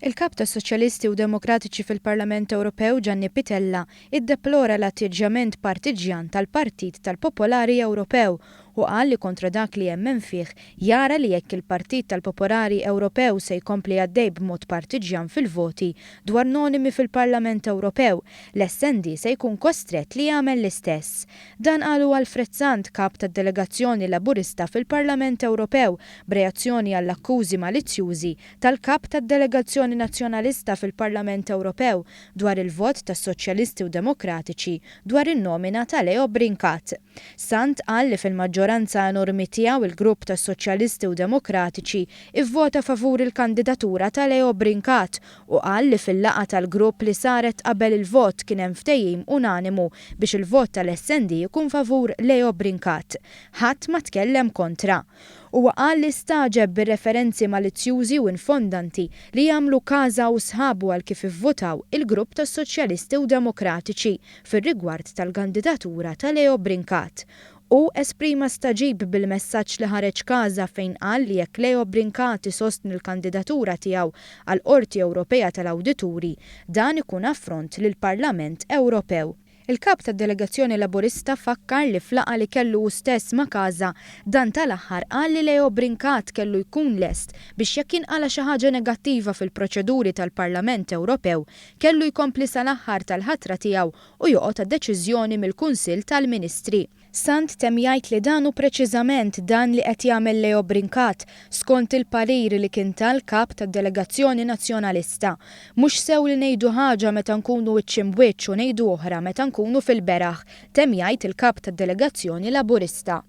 Il-Kap tas-Soċjalisti u Demokratiċi fil-Parlament Ewropew Gianni Pittella iddeplora l-atteġġjament partiġġjan tal-Partit tal-Popolari Ewropew u qal li kontra dak li jemmen fih jara li jekk il-Partit tal-Popolari Ewropew se jkompli għaddej b'mod partiġġjan fil-voti dwar nonimi fil-Parlament Ewropew, l-SND se jkun kostrett li jagħmel l-istess. Dan qalu Alfred Sant, Kap tad-Delegazzjoni Laburista fil-Parlament Ewropew b'reazzjoni għall-akkużi malizzjużi tal-Kap tad-Delegazzjoni Nazzjonalista fil-Parlament Ewropew dwar il-vot tas-Soċjalisti u Demokratiċi dwar in-nomina ta' Leo Brincat. Sant qal li fil-maġġoranza enormi tiegħu il-grupp tas-Soċjalisti u Demokratiċi ivvota favur il-kandidatura ta' Leo Brincat u qal li fil-laqgħa tal-grupp li saret qabel il-vot kien hemm ftehim unanimu biex il-vot tal-SND ikun favur Leo Brincat. Ħadd ma tkellem kontra. Huwa qal li stagħġeb bir-referenzi malizzjużi u infondanti li jagħmlu Casa u sħabu għal kif ivvutaw il-grupp tas-Soċjalisti u Demokratiċi fir-rigward tal-kandidatura ta' Leo Brincat. Hu esprima stagħġib bil-messaġġ li ħareġ Casa fejn qal li jekk Leo Brincat isostni l-kandidatura tiegħu għall-Qorti Ewropea tal-Awdituri, dan ikun affront lill-Parlament Ewropew. Il-Kap tad-Delegazzjoni Laburista fakkar li f'laqgħa li kellu hu stess ma' Casa, dan tal-aħħar qal li Leo Brincat kellu jkun lest biex jekk jinqala' xi ħaġa negattiva fil-proċeduri tal-Parlament Ewropew, kellu jkompli sal-aħħar tal-ħatra tiegħu u joqgħod għad-deċiżjoni mill-Kunsill tal-Ministri. Sant temm jgħid li dan hu preċiżament dan li qed jagħmel Leo Brincat, skont il-parir li kien ta l-Kap tad-Delegazzjoni Nazzjonalista. Mhux sew li ngħidu ħaġa meta nkunu wiċċ imb'wiċċ u ngħidu oħra meta nkunu fil-beraħ, temm jgħid il-Kap tad-Delegazzjoni Laburista.